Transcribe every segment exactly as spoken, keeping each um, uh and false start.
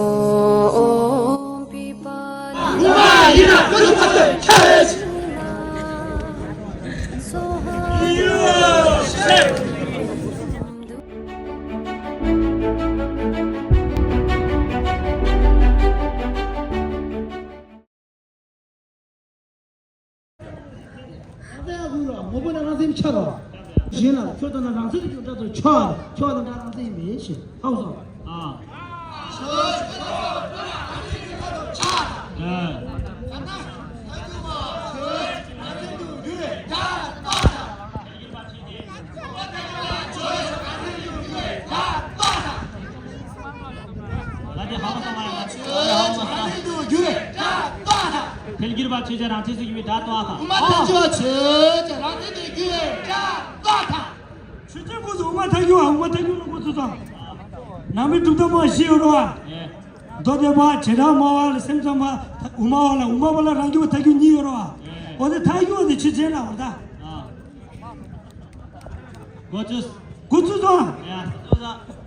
རང་སེམས་ཡག་དགོས་རོགས། ངོ་བོ་ནས་རང་སེམས་ཆགས་རོགས། གཞན་ལ་ཁྱོད་དང་ན་རང་སེམས་ཀྱི་འདྲ་དང་ཆགས་ཆགས་དང་འདྲ་རང་སེམས་ཡིན་པས་ཞེས་ཧ་གོ་སོང་། ཨ། ཐལ་འགྱུར་བ་ཆོས་ཅན། རང་མཚན་སུ་ཡིན་པའི་སྒྲ་རྟོགས་ཐལ། དབུ་མ་ཐལ་འགྱུར་བ་ཆོས་ཅན། རང་མཚན་དུ་གྱུར་པའི་སྒྲ་རྟོགས་ཐལ། ཆོས་ཅན་འགོ་ཚུགས། དབུ་མ་ཐལ་འགྱུར་བ། དབུ་མ་ཐལ་འགྱུར་བ་འགོ་ཚུགས་དང་། ནང་པའི་གྲུབ་མཐའ་མ་བཞི་ཡོད་རེད་བ། མདོ་སྡེ་པ་བྱེ་བྲག་སྨྲ་བ་ལ་སེམས་ཙམ་པ། དབུ་མ་པ་ལ། དབུ་མ་པ་ལ་རང་རྒྱུད་པ་ཐལ་འགྱུར་གཉིས་ཡོད་རེད་བ། འོ་དེ་ཐལ་འགྱུར་བ་དེ་ཆོས་ཅན་ལ་འོ་ད། འགོ་ཚུགས། འགོ་ཚུགས་སོང་།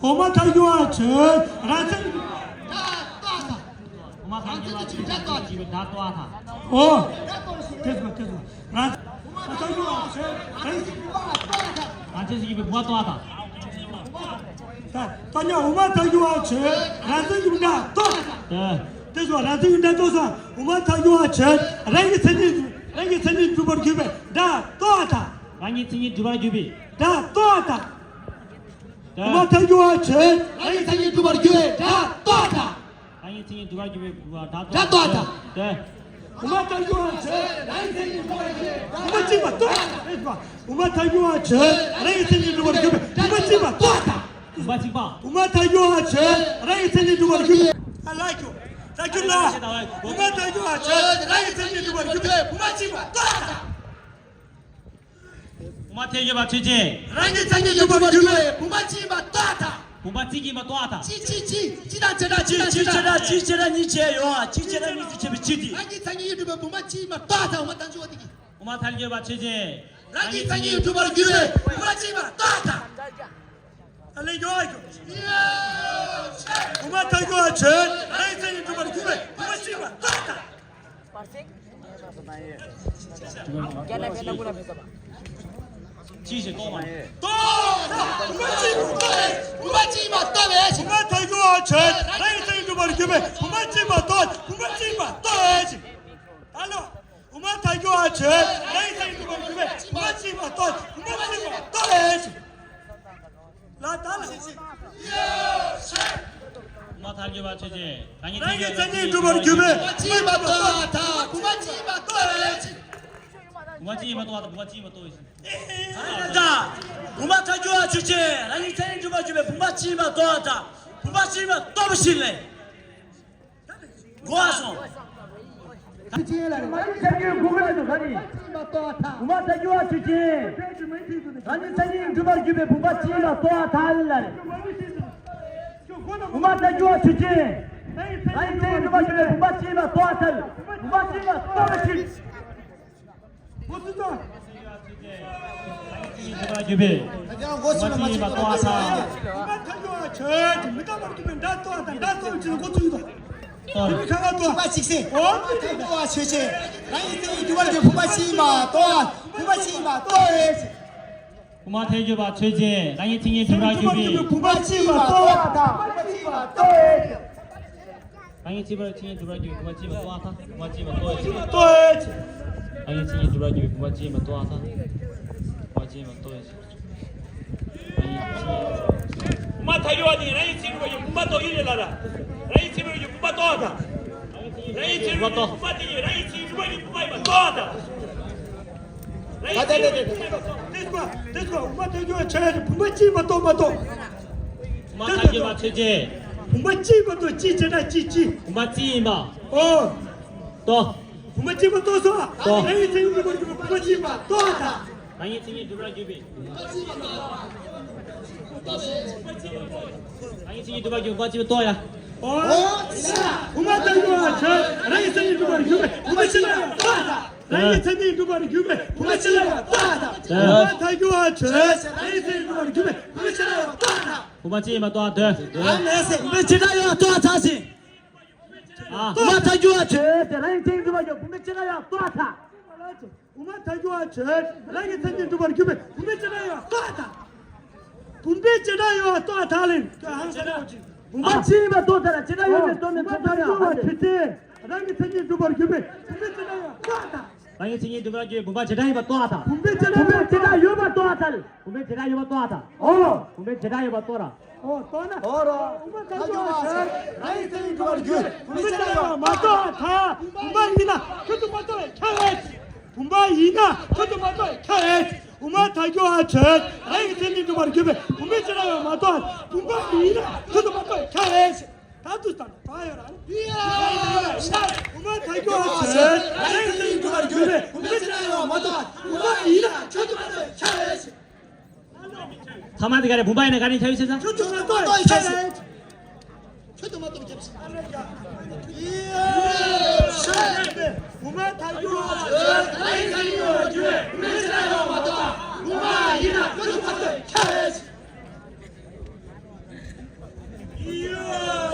དབུ་མ་ཐལ་འགྱུར་བ་ཆོས་རང་མཚན། དབུ་མ་ཐལ་འགྱུར་བ་ཆོས་ཅན། རང་མཚན་གྱི་སྒྲ་རྟོགས་ཐལ། འོ། དེ་སོང་དེ་སོང་། རང་། དབུ་མ་ཐལ་འགྱུར་བ་ཆོས་རང་མཚན་གྱི་སྒྲ་རྟོགས་ཐལ། རང་མཚན་གྱི་སྒྲ་རྟོགས་ཐལ། ད་ད་ཉོན། དབུ་མ་ཐལ་འགྱུར་བ་ཆོས་རང་མཚན་གྱི་སྒྲ་རྟོགས་ཐལ། དེ་སོང་། རང་མཚན་གྱི་སྒྲ་རྟོགས་སོང་། དབུ་མ་ཐལ་འགྱུར་བ་ཆོས་རང་གི་མཚན་ཉིད། རང་གི་མཚན་ཉིད་གྲུབ་པར་གྱུར་པའི་སྒྲ་རྟོགས་ཐལ། རང་ཉིད་མཚན་ཉིད་གྲུབ་པར་གྱུར་པའི་སྒྲ་རྟོགས་ཐལ། དབུ་མ་ཐལ་འགྱུར་བ་ཆོས་རང་གི་མཚན་ཉིད་གྲུབ་པར་གྱུར་པའི་སྒྲ་རྟོགས་ཐལ། རང་ཉིད་མཚན་ཉིད་གྲུབ་པར་གྱུར་པའི་སྒྲ་རྟོགས་ཐལ། དེ། དབུ་མ་ཐལ་འགྱུར་བ་ཆོས་རང་གི་མཚན་ཉིད་གྲུབ་པར་གྱུར་པའི་སྒྲ་རྟོགས་ཐལ། དབུ་མ་ཐལ་འགྱུར་བ་ཆོས་རང་གི་མཚན་ཉིད་གྲུབ་པར་གྱུར་པའི་སྒྲ་རྟོགས་ཐལ། དབུ་མ་གཅིག་པ། དབུ་མ་ཐལ་འགྱུར་བ་ཆོས་རང་གི་མཚན་ཉིད་གྲུབ་པར་གྱུར་པའི། ཨ་ལ་ཁྱོད། ད་ཁྱོད་ལ། དབུ་མ་ཐལ་འགྱུར་བ་ཆོས་རང་གི་མཚན་ཉིད་གྲུབ་པར་གྱུར་པའི་དབུ་མ་གཅིག་པ་རྟོགས་ཐལ། དབུ་མ་ཐལ་འགྱུར་བ་ཆོས་ཅན། རང་གི་མཚན་ཉིད་གྲུབ་པར་གྱུར་པའི་དབུ་མ་གཅིག་པ་རྟོགས་ཐལ། དབུ་མ་གཅིག་ཡིན་པ་རྟོགས་ཐལ། གཅིག་གཅིག་གཅིག་གཅིག་དང་བྱེ་བྲག་གཅིག་དང་བྱེ་བྲག་གཅིག་བྱེ་བྲག་གཉིས་བྱས་ཡོད། གཅིག་བྱེ་བྲག་གཉིས་སུ་ཕྱེ་བའི་གཅིག་དེ། རང་གི་མཚན་ཉིད་གྲུབ་པའི་དབུ་མ་གཅིག་ཡིན་པ་རྟོགས་ཐལ། དབུ་མ་ཐལ་འགྱུར་བ་ཆོས་ཅན། དབུ་མ་ཐལ་འགྱུར་བ་ཆོས་ཅན། རང་གི་མཚན་ཉིད་གྲུབ་པར་གྱུར་པའི་དབུ་མ་གཅིག་ཡིན་པ་རྟོགས་ཐལ། ཨ་ལས་ཡོད་ཡོད། དབུ་མ་ཐལ་འགྱུར་བ་ཆོས་རང་གི་མཚན་ཉིད་གྲུབ་པར་གྱུར་པའི་དབུ་མ་གཅིག་ཡིན་པ་རྟོགས་ཐལ། ཅི་ཞིག་རྟོགས་མ། རྟོགས། དབུ་མ་གཅིག་པ་རྟོགས། དབུ་མ་གཅིག་པ་རྟོགས་པའི་ཕྱིར། དབུ་མ་ཐལ་འགྱུར་བ་ཆོས་རང་གི་མཚན་ཉིད་གྲུབ་པར་གྱུར་པའི་དབུ་མ་གཅིག་པ་རྟོགས། དབུ་མ་གཅིག་པ་རྟོགས་པའི་ཕྱིར། ད་ལོ། དབུ་མ་ཐལ་འགྱུར་བ་ཆོས་རང་གི་མཚན་ཉིད་གྲུབ་པར་གྱུར་པའི་དབུ་མ་གཅིག་པ་རྟོགས། དབུ་མ་གཅིག་པ་རྟོགས་པའི་ཕྱིར། ལ་ད་ལ། དབུ་མ་ཐལ་འགྱུར་བ་ཆོས་ཅན། རང་གི་མཚན་ཉིད་གྲུབ་པར་གྱུར་པའི་དབུ་མ་གཅིག་པ་རྟོགས་ཐལ། དབུ་མ་གཅིག་པ་རྟོགས་པའི་ཕྱིར། དབུ་མ་གཅིག་ཡིན་པ་རྟོགས་ཐལ། དབུ་མ་གཅིག་ཡིན་པ་རྟོགས་པའི་ཕྱིར། ད་དབུ་མ་ཐལ་འགྱུར་བ་ཆོས་ཅན། རང་གི་མཚན་ཉིད་གྲུབ་པར་གྱུར་པའི་དབུ་མ་གཅིག་ཡིན་པ་རྟོགས་ཐལ། དབུ་མ་གཅིག་ཡིན་པ་རྟོགས་པའི་ཕྱིར་ལས། གོ་བ་སོང་། ད་ཅི་ཡིན་ལ་རེད། མ་ཡིན་ཆ་རྒྱུས་དགུ་གི་ལ་དུ་ག་རེད། དབུ་མ་ཐལ་འགྱུར་བ་ཆོས་ཅན། རང་གི་མཚན་ཉིད་གྲུབ་པར་གྱུར་པའི་དབུ་མ་གཅིག་ཡིན་པ་རྟོགས་ཐལ་ལ་རེད། དབུ་མ་ཐལ་འགྱུར་བ་ཆོས་ཅན། རང་གི་མཚན་ཉིད་གྲུབ་པར་གྱུར་པའི་དབུ་མ་གཅིག་ཡིན་པ་རྟོགས་ཐལ། དབུ་མ་གཅིག་ཡིན་པ་རྟོགས་པའི་ཕྱིར། འགོ་ཚུགས་དང་། དབུ་མ་གཅིག་ཡིན་པ་རྟོགས་ཐལ། དབུ་མ་ཐལ་འགྱུར་བ་ཆོས་ཅན། མི་རྟག་པར་གྱུར་པའི་སྒྲ་རྟོགས་དང་སྒྲ་རྟོགས་ཀྱི་འགོ་ཚུགས་དང་། དེ་ནི་ཁ་ཁ་ཐུག་པ་གཅིག་སེ། འོ། དབུ་མ་ཐལ་འགྱུར་བ་ཆོས་ཅན། རང་གི་མཚན་ཉིད་གྲུབ་པར་གྱུར་པའི་དབུ་མ་གཅིག་ཡིན་པ་རྟོགས། དབུ་མ་གཅིག་ཡིན་པ་རྟོགས་པའི་ཕྱིར། དབུ་མ་ཐལ་འགྱུར་བ་ཆོས་ཅན། རང་གི་མཚན་ཉིད་གྲུབ་པར་གྱུར་པའི་དབུ་མ་གཅིག་ཡིན་པ་རྟོགས་པ་དང་། དབུ་མ་གཅིག་ཡིན་པ་རྟོགས་པའི་ཕྱིར། རང་གི་མཚན་ཉིད་གྲུབ་པར་གྱུར་པའི་དབུ་མ་གཅིག་ཡིན་པ་རྟོགས་ཐལ། དབུ་མ་གཅིག་ཡིན་པ་རྟོགས་པའི་ཕྱིར། རྟོགས་པའི་ཕྱིར། རང་གི་མཚན་ཉིད་གྲུབ་པར་གྱུར་པའི་དབུ་མ་གཅིག་ཡིན་པ་རྟོགས་ཐལ། དབུ་མ་གཅིག་ཡིན་པ་རྟོགས་པའི་ཕྱིར། དབུ་མ་ཐལ་འགྱུར་བ་དེ་རང་གི་མཚན་ཉིད་གྲུབ་པར་གྱུར་པའི་དབུ་མ་རྟོགས་ཡོད་ལ་ར། རང་གི་མཚན་ཉིད་གྲུབ་པར་གྱུར་པའི་དབུ་མ་རྟོགས་ཐལ། རང་གི་མཚན་ཉིད་གྲུབ་པར་གྱུར་པའི་དབུ་མ་དེ་རང་གི་མཚན་ཉིད་གྲུབ་པར་གྱུར་པའི་དབུ་མ་ཡིན་པ་རྟོགས་ཐལ། ད་ད་ད་ད། དེ་སྐོར་དེ་སྐོར་དབུ་མ་ཐལ་འགྱུར་བ་ཆོས་ཅན། དབུ་མ་གཅིག་ཡིན་པ་རྟོགས་མ་རྟོགས། དབུ་མ་ཐལ་འགྱུར་བ་ཆོས་ཅན། དབུ་མ་གཅིག་ཡིན་པ་རྟོགས། གཅིག་བྱས་ན་གཅིག་གཅིག་དབུ་མ་གཅིག་ཡིན་པ། ཨོ། རྟོགས། དབུ་མ་གཅིག་ཡིན་པ་རྟོགས་སོང་། རྟོགས། རང་གི་མཚན་ཉིད་གྲུབ་པར་གྱུར་པའི་དབུ་མ་གཅིག་ཡིན་པ་རྟོགས་ཐལ། རང་གི་མཚན་ཉིད་གྲུབ་པར་གྱུར་པའི། རང་གི་མཚན་ཉིད་གྲུབ་པར་གྱུར་པའི་དབུ་མ་གཅིག་ཡིན་པ་རྟོགས་ཡ། ཨོ། དབུ་མ་ཐལ་འགྱུར་བ་ཆོས་ཅན། རང་གི་མཚན་ཉིད་གྲུབ་པར་གྱུར་པའི་དབུ་མ་གཅིག་ཡིན་པ་རྟོགས་ཐལ། རང་གི་མཚན་ཉིད་གྲུབ་པར་གྱུར་པའི་དབུ་མ་གཅིག་ཡིན་པ་རྟོགས་ཐལ། དབུ་མ་ཐལ་འགྱུར་བ་ཆོས་ཅན། རང་གི་མཚན་ཉིད་གྲུབ་པར་གྱུར་པའི་དབུ་མ་གཅིག་ཡིན་པ་རྟོགས་ཐལ། དབུ་མ་གཅིག་ཡིན་པ་རྟོགས་ཐལ། ཨ་ལས་སེ། དབུ་མ་གཅིག་རང་ཡང་རྟོགས་ཐལ་ཟིན། ཨ། དབུ་མ་ཐལ་འགྱུར་བ་ཆོས་ཅན། རང་གི་མཚན་ཉིད་འགྲུབ་པར་འགྱུར། བུམ་པའི་བྱེ་བྲག་ཡོད་པར་རྟོགས་པར་ཐལ། དབུ་མ་ཐལ་འགྱུར་བ་ཆོས་ཅན། རང་གི་མཚན་ཉིད་འགྲུབ་པར་འགྱུར་བས་བུམ་པའི་བྱེ་བྲག་ཡོད་པར་རྟོགས་པར་ཐལ། བུམ་པའི་བྱེ་བྲག་ཡོད་པར་རྟོགས་པར་ཐལ་ལེ། བུམ་པ་ཕྱི་ཡིན་པར་རྟོགས་ཐལ། བྱེ་བྲག་ཡོད་པར་རྟོགས་མི་ཐོབ་ཡང་ཧ་ཅང་། རང་གི་མཚན་ཉིད་འགྲུབ་པར་འགྱུར་བས་བུམ་པའི་བྱེ་བྲག་ཡོད་པར་རྟོགས་པར་ཐལ། རང་གི་མཚན་ཉིད་འགྲུབ་པར་འགྱུར་བས་བུམ་པ་བྱེ་བྲག་ཡོད་པར་རྟོགས་པར་ཐལ། བུམ་པའི་བྱེ་བྲག་ཡོད་པར་རྟོགས་པར་ཐལ། བུམ་པའི་བྱེ་བྲག་ཡོད་པར་རྟོགས་པར་ཐལ། ཨོ། བུམ་པའི་བྱེ་བྲག་ཡོད་པར་རྟོགས་ར། ཨོ། རྟོགས་ན། ཨོ་ར། དབུ་མ་ཐལ་འགྱུར་བ་ཆོས་ཅན། རང་གི་མཚན་ཉིད་འགྲུབ་པར་འགྱུར་བས་བུམ་པའི་བྱེ་བྲག་ཡོད་པར་མ་རྟོགས་པར་ཐལ། བུམ་པ་ཡིན་ན་ཁྱོད་དུ་མ་རྟོགས་པས་ཁྱབ་པས། བུམ་པ་ཡིན་ན་ཁྱོད་དུ་མ་རྟོགས་པས་ཁྱབ་པས། དབུ་མ་ཐལ་འགྱུར་བ་ཆོས་ཅན། རང་གི་མཚན་ཉིད་འགྲུབ་པར་འགྱུར་བས་བུམ་པའི་བྱེ་བྲག་ཡོད་པར་མ་རྟོགས་པར། བུམ་པ་ཡིན་ན་ཁྱོད་དུ་མ་རྟོགས་པས་ཁྱབ་པས། ད་དུ་ལྟ་ན་གང་ཡོད་ར། དབུ་མ་ཐལ་འགྱུར་བ་ཆོས་ཅན། རང་གི་མཚན་ཉིད་འགྲུབ་པར་འགྱུར་བས་བུམ་པའི་བྱེ་བྲག་ཡོད་པར་མ་རྟོགས་པར། བུམ་པ་ཡིན་ན་ཁྱོད་དུ་མ་རྟོགས་པས་ཁྱབ་པས། ཐ་མ་དེ་ག་རེ། བུམ་པ་ཡིན་ན་ག་རེ་ཁྱབ་ཡོད་ཟེར་ན། ཁྱོད་དུ་མ་རྟོགས་པས་ཁྱབ་པས། ཁྱོད་དུ་མ་རྟོགས་པས་ཁྱབ་པས། བུམ་པ་ཐལ་འགྱུར་བ་ཆོས་ཅན། རང་གི་མཚན་ཉིད་འགྲུབ་པར་འགྱུར་བས་བུམ་པའི་བྱེ་བྲག་ཡོད་པར་མ་རྟོགས་པར། བུམ་པ་ཡིན་ན་ཁྱོད་དུ་མ་རྟོགས་པས་ཁྱབ་པས།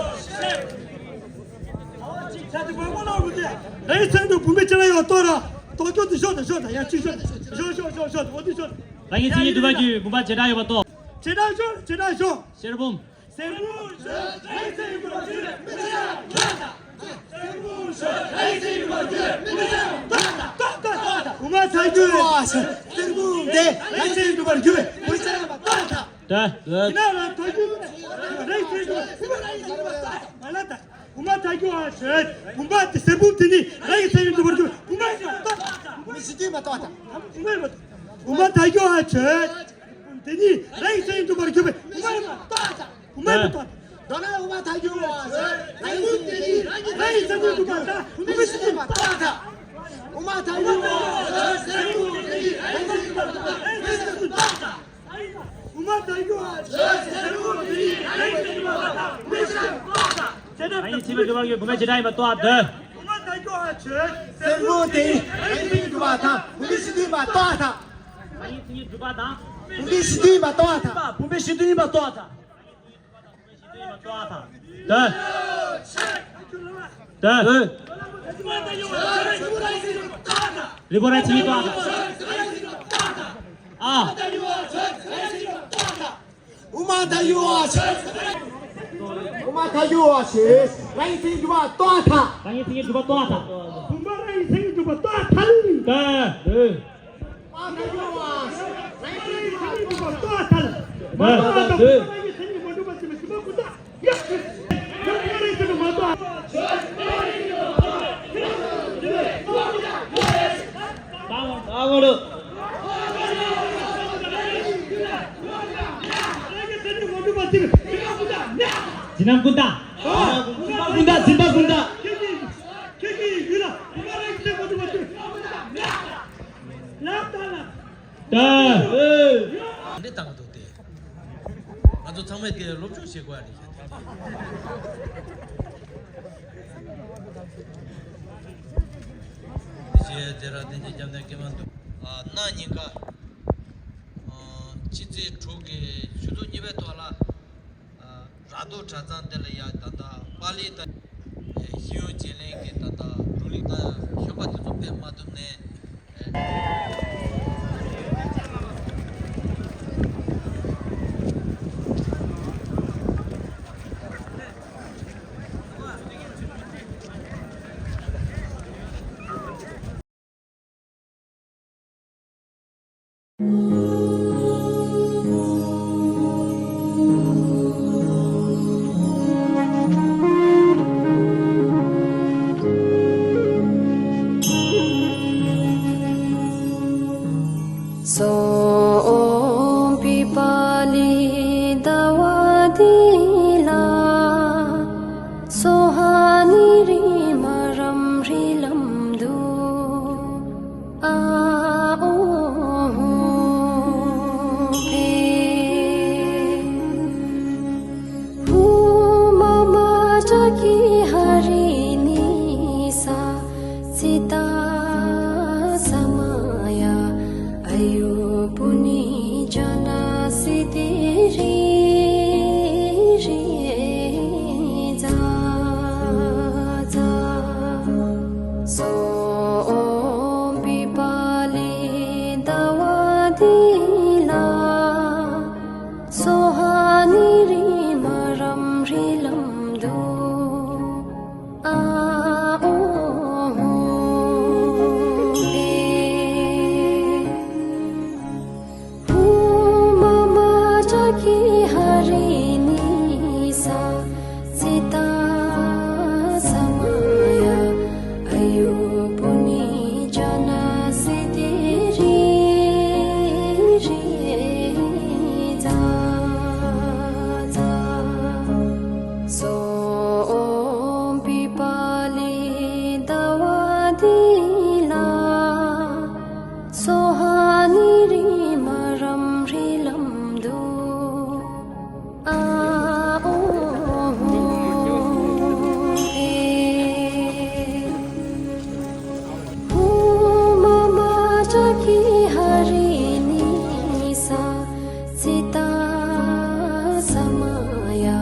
རེད། ཚན་དུ་བུམ་པའི་བྱེ་བྲག་ཡོད་རྟོགས་ར། རྟོགས་རྒྱུ་དེ་ཤོག་དང་ཤོག་དང་ཡང་གཅིག་ཤོག་དང་ཤོག་ཤོག་ཤོག་ཤོག་དང་འོ་དེ་ཤོག་དང་། རང་གི་མཚན་ཉིད་འགྲུབ་པར་འགྱུར་བས་བུམ་པ་བྱེ་བྲག་ཡོད་པར་རྟོགས། བྱེ་བྲག་ཤོག་བྱེ་བྲག་ཤོག་གསེར་བུམ། གསེར་བུམ་ཆོས་ཅན། རང་གི་མཚན་ཉིད་འགྲུབ་པར་འགྱུར་བས་བུམ་པའི་བྱེ་བྲག་ཡོད་པར་རྟོགས་ཐལ། གསེར་བུམ་ཆོས་ཅན། རང་གི་མཚན་ཉིད་འགྲུབ་པར་འགྱུར་བས་བུམ་པའི་བྱེ་བྲག་ཡོད་པར་རྟོགས་ཐལ། རྟོགས་ཐལ། རྟོགས་ཐལ། བུམ་པ་ཐལ་འགྱུར་བ་ཆོས་ཅན། རང་གི་མཚན་ཉིད་འགྲུབ་པར་འགྱུར་བས་བུམ་པའི་བྱེ་བྲག་ཡོད་པར་རྟོགས་ཐལ། ད། ཡིན་ན་ལ་ཐལ་འགྱུར་རེད་ཟེར་དུས་བུམ་པ་རང་གི་མཚན་ཉིད་མ་རྟོགས། མ་ལ་ད། བུམ་པ་ཐལ་འགྱུར་བ་ཆོས་ཅན། བུམ་པ་དེ་གསེར་བུམ་དེ་ནི་རང་གི་མཚན་ཉིད་འགྲུབ་པར་འགྱུར་བས་བུམ་པ་ཡིན་པར་རྟོགས། བུམ་པའི་གཞི་དུས་མ་རྟོགས་ཐལ། བུམ་པ་ཡིན་པར་རྟོགས། བུམ་པ་ཐལ་འགྱུར་བ་ཆོས་ཅན། དེ་ནི་རང་གི་མཚན་ཉིད་འགྲུབ་པར་འགྱུར་བས་བུམ་པ་ཡིན་པར་རྟོགས། བུམ་པ་ཡིན་པར་རྟོགས། མདོར་ན་བུམ་པ་ཐལ་འགྱུར་བ་ཆོས་ཅན། རང་གི་མཚན་ཉིད་རང་གི་མཚན་ཉིད་འགྲུབ་པར་ཐལ། བུམ་པའི་གཞི་དུས་མ་རྟོགས་ཐལ། བུམ་པ་ཐལ་འགྱུར་བ་ཆོས་ཅན། རང་གི་མཚན་ཉིད་འགྲུབ་པར་ཐལ། བུམ་པའི་གཞི་དུས་མ་རྟོགས་ཐལ། བུམ་པ་ཐལ་འགྱུར་བ་ཆོས་ཅན། རང་གི་མཚན་ཉིད་འགྲུབ་པར་འགྱུར་བས་བུམ་པའི་བྱེ་བྲག་ཡིན་པར་རྟོགས། བུམ་པའི་བྱེ་བྲག་ཡིན་པར་རྟོགས་ཏེ། བུམ་པ་ཐལ་འགྱུར་བ་ཆོས་ཅན། གསེར་བུམ་དེ་ནི་རང་གི་མཚན་ཉིད་འགྲུབ་པར་ཐལ། བུམ་པའི་གཞི་དུས་མ་རྟོགས་ཐལ། རང་གི་མཚན་ཉིད་འགྲུབ་པ་དང་། བུམ་པའི་གཞི་དུས་མ་རྟོགས་ཐལ། བུམ་པའི་གཞི་དུས་མ་རྟོགས་ཐལ། ད། ད། རིག་པ་རང་གི་མཚན་ཉིད་རྟོགས་ཐལ། ཨ། བུམ་པ་ཐལ་འགྱུར་བ་ཆོས་ཅན། བུམ་པ་ཐལ་འགྱུར་བ་ཆོས་ཅན། རང་གི་མཚན་ཉིད་འགྲུབ་པར་རྟོགས་ཐལ། རང་གི་མཚན་ཉིད་འགྲུབ་པར་རྟོགས་ཐལ། བུམ་པ་རང་གི་མཚན་ཉིད་འགྲུབ་པར་རྟོགས་ཐལ། ད། ད། འཛིན་པ་ཀུན་བཏགས། འཛིན་པ་ཀུན་བཏགས། འཛིན་པ་ཀུན་བཏགས། ལབ་དང་ལབ། ད། འདི་བཏང་འདུག་སྟེ། ང་ཚོ་ཚང་མས་དེ་སློབ་སྦྱོང་བྱེད་དགོས་ཡ་རེད་ཤག་དེ། ཞེས་དེ་ར་དེ་ཉིད་རྒྱབ་ནས་སྐྱེལ་མ་འདུག་ཨ། གནའ་ཉིན་ཀ་ཨ། ཕྱི་ཚེས་དྲུག་གི་ཆུ་ཚོད་གཉིས་པའི་ཐོག་ལ། ཨ། ར་རྡོ་གྲྭ་ཚང་དེ་ལ་ཡ་ད་ལྟ་པཱ་ལི་དང་ཤེས་ཡོན་བརྗེ་ལེན་གྱི་ད་ལྟ་བགྲོ་གླེང་དང་གཞོན་པ་དེ་ཚོ་ཕེབས་མ་ཐུབ་ནས། སོ་པི་པ་ལི་ད་བ་དི་ལ། སོ་ཧ་ནི་རི་མ་རམ་རི་ལམ་དུ། ཨ་ཨོ་ཧོ་ཕེ། བུ་མ་མ་ཏྲ་ཀི་ཧ་རི་ནི་ས། སི་ཏ་ས་མ་ཡ། ཨ་ཡུ་པུ་ནི་ཇ་ན་སི་ཏི་རི་རི་ཛ་ཛ།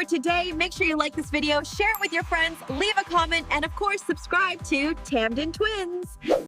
today. Make sure you like this video, share it with your friends, leave a comment, and of course, subscribe to Tamden Twins.